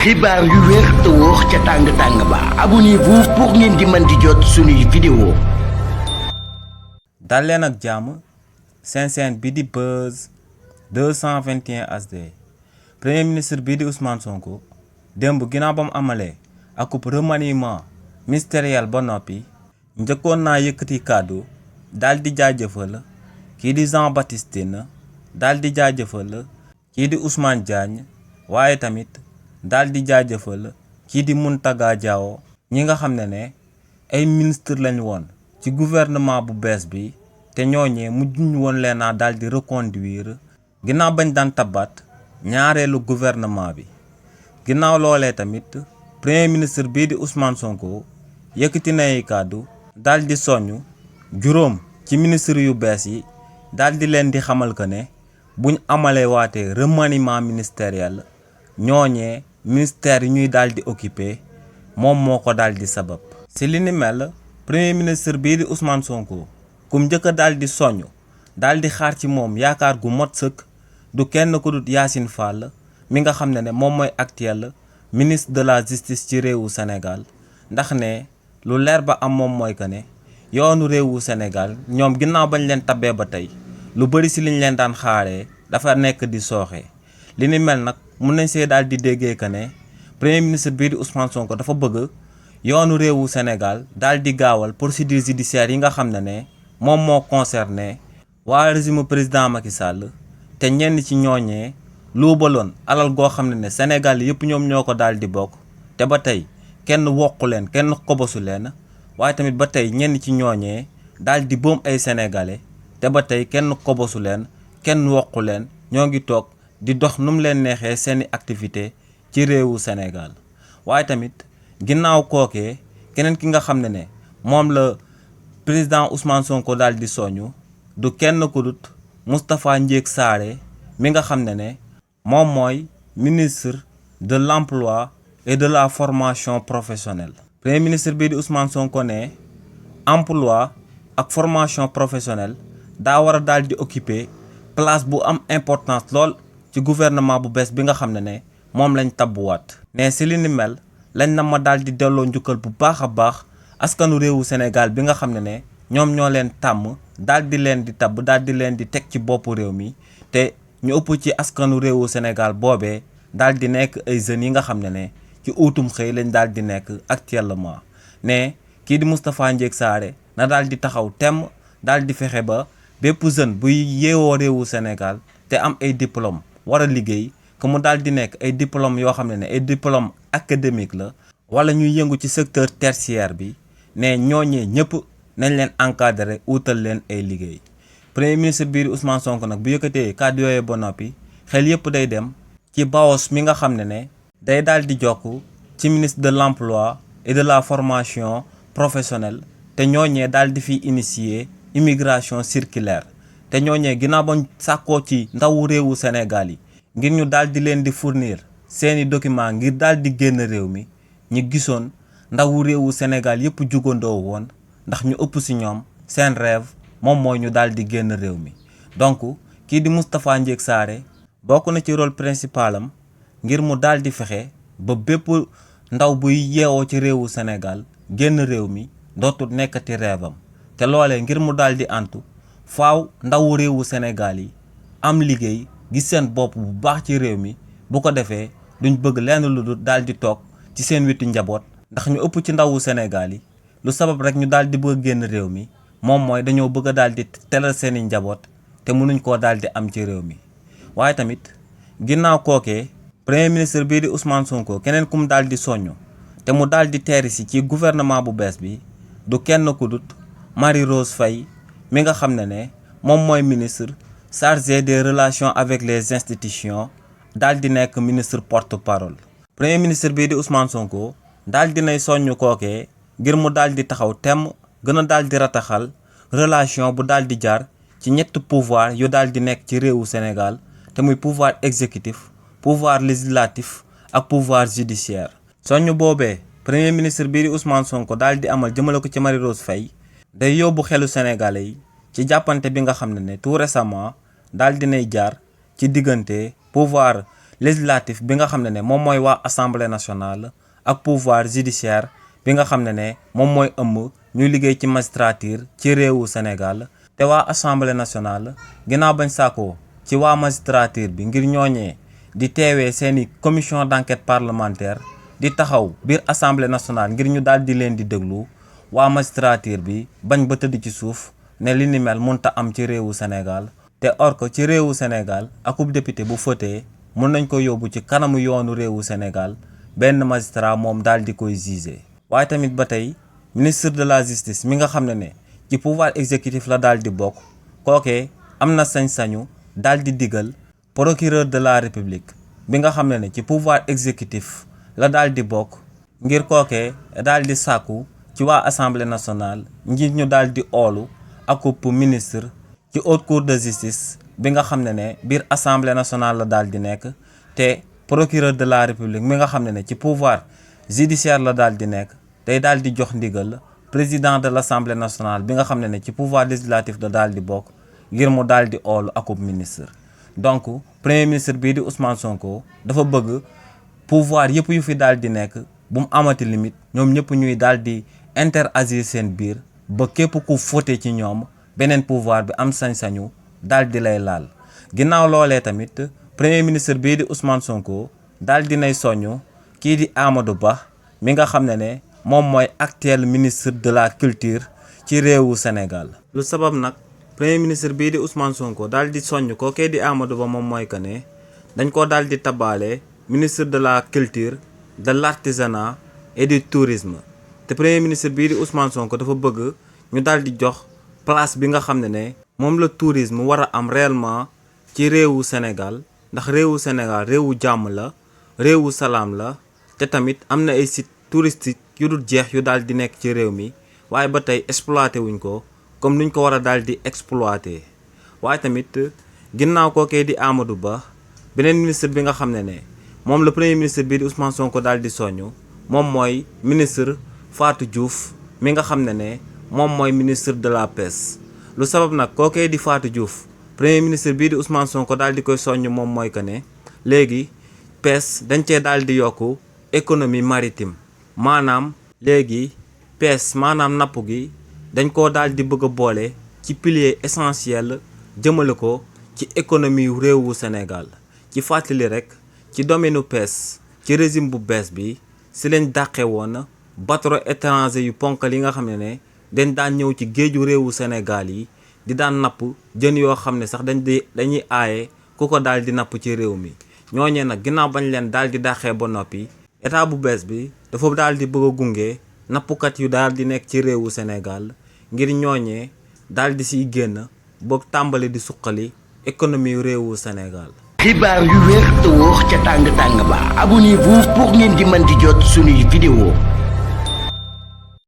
xibaar yu wér te wóor ca tàng ba abonnez-vous pour ngeen di mën di jot suñuy vidéo. dal leen ak jàmm seen bi di Buzz 221 HD premier ministre bii di Ousmane Sonko démb ginnaaw ba mu amalee akub remaniement ministériel ba noppi njëkkoon naa yëkkati kàddu daal di jaajëfal kii di Jean Baptiste Tine daal di jaajëfal kii di Ousmane Diagne waaye tamit daal di jaajëfal kii di Mountaga Diawo ñi nga xam ne ay ministre lañ woon ci gouvernement bu bees bi te ñooñee mujjuñ woon leen a daal di reconduire ginnaaw bañ daan tabaat ñaareelu gouvernement bi. ginnaaw loolee tamit premier ministre bii di Ousmane Sonko yëkkati na ay kàddu daal di soññ juróom ci ministre yu bees yi daal di leen di xamal que ne buñ amalee waatee remaniement ministériel ñooñee ministère yi ñuy daal di occupé moom moo ko daal di sabab. si li ni mel premier ministre bii di Ousmane Sonko kum njëkk a daal di soññ daal di xaar ci moom yaakaar gu mot sëkk du kenn ku dut Yacine Fall mi nga xam ne moom mooy actuel ministre de la justice ci réewu Sénégal ndax ne lu leer ba am moom mooy que ne yoonu réewu Sénégal ñoom ginnaaw bañ leen tabee ba tey lu bëri si liñ leen daan xaaree dafa nekk di sooxe. li ni mel nag mun nañ see daal di déggee que ne premier ministre bii di Ousmane Sonko dafa bëgg yoonu réewu Sénégal daal di gaawal procédure judiciaire yi nga xam ne moom moo concerné waa régime président Macky Sall te ñenn ci ñooñee luubaloon alal goo xam ne Sénégal yëpp ñoom ñoo ko daal di bokk te ba tey kenn wokku leen kenn kobosu leen waaye tamit ba tey ñenn ci ñooñee daal di boom ay sénégalais te ba tey kenn kobosu leen kenn wokku leen ñoo ngi toog di dox nu mu leen neexee seeni activité ci réewu Sénégal. waaye tamit ginnaaw kookee keneen ki nga xam ne moom la président Ousmane Sonko daal di soñu du kenn ku dut Moustapha Ndiégue Sarré mi nga xam ne moom mooy ministre de l'emploi et de la formation professionnelle. premier ministre bii di Ousmane Sonko ne emploi ak formation professionnelle daa war a daal di occuper place bu am importance lool ci gouvernement bu bees bi nga xam ne moom lañ tabbuwaat. ne si li ni mel lañ na ma daal di delloo njukkal bu baax a baax askanu réewu Sénégal bi nga xam ne ñoom ñoo leen tàmm daal di leen di tabb daal di leen di teg ci boppu réew mi te ñu ëpp ci askanu réewu Sénégal boobee daal di nekk ay jeunes yi nga xam ne ci uutum xëy lañ daal di nekk actuellement. ne kii di Moustapha Ndiégue Sarré na daal di taxaw temm daal di fexe ba bépp jeune buy yeewoo réewu Sénégal te am ay diplôme war a liggéey que mu daal di nekk ay diplôme yoo xam ne ay diplôme académique la wala ñuy yëngu ci secteur tertiaire bi ne ñooñee ñëpp nañ leen encadré utal leen ay liggéey. premier ministre bii di Ousmane Sonko nag bu yëkkatee kàddu yooyu ba noppi xel yëpp day dem ci BAOS mi nga xam ne day daal di jokk ci ministre de l'emploi et de la formation professionnelle te ñooñee daal di fi initier immigration circulaire te ñooñee ginnaaw bañ sàkkoo ci ndawu réewu Sénégal yi ngir ñu daal di leen di fournir seeni document ngir daal di génn réew mi ñi gisoon ndawu réewu Sénégal yëpp jugandoo woon ndax ñu ëpp ci ñoom seen rêve moom mooy ñu daal di génn réew mi. donc kii di Moustapha Ndiégue Sarré bokk na ci rôle principal am ngir mu daal di fexe ba bépp ndaw buy yeewoo ci réewu Sénégal génn réew mi dootul nekkati rêve am te loolee ngir mu daal di antu faaw ndawu réewu Sénégal yi am liggéey gis seen bopp bu baax ci réew mi bu ko defee duñ bëgg lenn lu dul daal di toog ci seen wetu njaboot ndax ñu ëpp ci ndawu Sénégal yi lu sabab rek ñu daal di bëgg génn réew mi moom mooy dañoo bëgg a daal di teral seeni njaboot te mënuñ koo daal di am ci réew mi. waaye tamit ginnaaw kookee premier ministre bii di Ousmane Sonko keneen kum daal di soññu te mu daal di teeri si ci gouvernement bu bees bi du kenn ku dut Marie Rose Faye mi nga xam ne moom mooy ministre chargé des relations avec les institutions daal di nekk ministre porte-parole. premier ministre bii di Ousmane Sonko daal di nay soññu kookee ngir mu daal di taxaw temm gën a daal di rataxal relation bu daal di jaar ci ñett pouvoir yu daal di nekk ci réewu Sénégal te muy pouvoir exécutif pouvoir législatif ak pouvoir judiciaire. soññ boobee premier ministre bii di Ousmane Sonko daal di amal jëmale ko ci Marie Rose Faye day yóbbu xelu sénégalais yi ci jàppante bi nga xam ne tout récemment daal di nay jaar ci diggante pouvoir législatif bi nga xam ne moom mooy waa assemblée nationale ak pouvoir judiciaire bi nga xam ne moom mooy ëmb ñuy liggéey ci magistrature ci réewu Sénégal. te waa assemblée nationale ginnaaw bañ sàkkoo ci waa magistrature bi ngir ñooñee di teewee seeni commission d'enquête parlementaire di taxaw biir assemblée nationale ngir ñu daal di leen di déglu waa magistrature bi bañ ba tëdd ci suuf ne li ni mel mënta am ci réewu Sénégal. te or que ci réewu Sénégal akub député bu fëtee mën nañ ko yóbbu ci kanamu yoonu réewu Sénégal benn magistrat moom daal di koy juger. waaye tamit ba tey ministre de la justice mi nga xam ne ci pouvoir exécutif la daal di bokk kookee am na sañ-sañu daal di digal procureur de la république bi nga xam ne ci pouvoir exécutif la daal di bokk ngir kookee daal di sàkku ci waa assemblée nationale ngir ñu daal di oolu akub ministre ci haute cour de justice bi nga xam ne biir assemblée nationale la daal di nekk. te procureur de la république mi nga xam ne ci pouvoir judiciaire la daal di nekk day daal di jox ndigal président de l'assemblée nationale bi nga xam ne ci pouvoir législatif da daal di bokk ngir mu daal di oolu akub ministre. donc premier ministre bii di Ousmane Sonko dafa bëgg pouvoir yëpp yu fi daal di nekk bu mu amati limite ñoom ñëpp ñuy daal di interagir seen biir ba képp ku fóote ci ñoom beneen pouvoir bi am sañ-sañu daal di lay laal. ginnaaw loolee tamit premier ministre bii di Ousmane Sonko daal di nay soñu kii di Amadou Ba mi nga xam ne moom mooy actuel ministre de la culture ci réewu Sénégal. lu sabab nag premier ministre bii di Ousmane Sonko daal di soññ ko kii di Amadou Ba moom mooy que ne dañ ko daal di tabaale ministre de la culture de l'artisanat et du tourisme. te premier ministre bii di Ousmane Sonko dafa bëgg ñu daal di jox place bi nga xam ne moom la tourisme war a am réellement ci réewu Sénégal ndax réewu Sénégal réewu jàmm la réewu salaam la te tamit am na ay sites touristiques yu dul jeex yu daal di nekk ci réew mi waaye ba tey exploité wuñ ko comme nuñ ko war a daal di exploité. waaye tamit ginnaaw kookee di Amadou Ba beneen ministre bi nga xam ne moom la premier ministre bii di Ousmane Sonko daal di soñu moom mooy ministre Fatou Diouf mi nga xam ne moom mooy ministre de la pêche. lu sabab nag kookee di Fatou Diouf premier ministre bii di Ousmane Sonko daal di koy soññ moom mooy que ne léegi pêche dañ cee daal di yokku économie maritime maanaam léegi pêche maanaam napp gi dañ koo daal di bëgg a boole ci pilier essentiel jëmale ko ci économie réewu Sénégal. ci fàttali rek ci domaine pêche ci régime bu bees bi si lañ dàqe woon bateau étranger yu ponkal yi nga xam ne dañ daan ñëw ci géeju réewu Sénégal yi di daan napp jën yoo xam ne sax dañuy aaye ku ko daal di napp ci réew mi. ñooñee nag ginnaaw bañ leen daal di dàqee ba noppi état bu bees bi dafa daal di bëgg a gunge nappkat yu daal di nekk ci réewu Sénégal ngir ñooñee daal di siy génn ba tàmbali di suqali économie réewu Sénégal. xibaar yu wér te wóor ca tàng tàng ba abonnez-vous pour ngeen di mën di jot suñuy vidéo.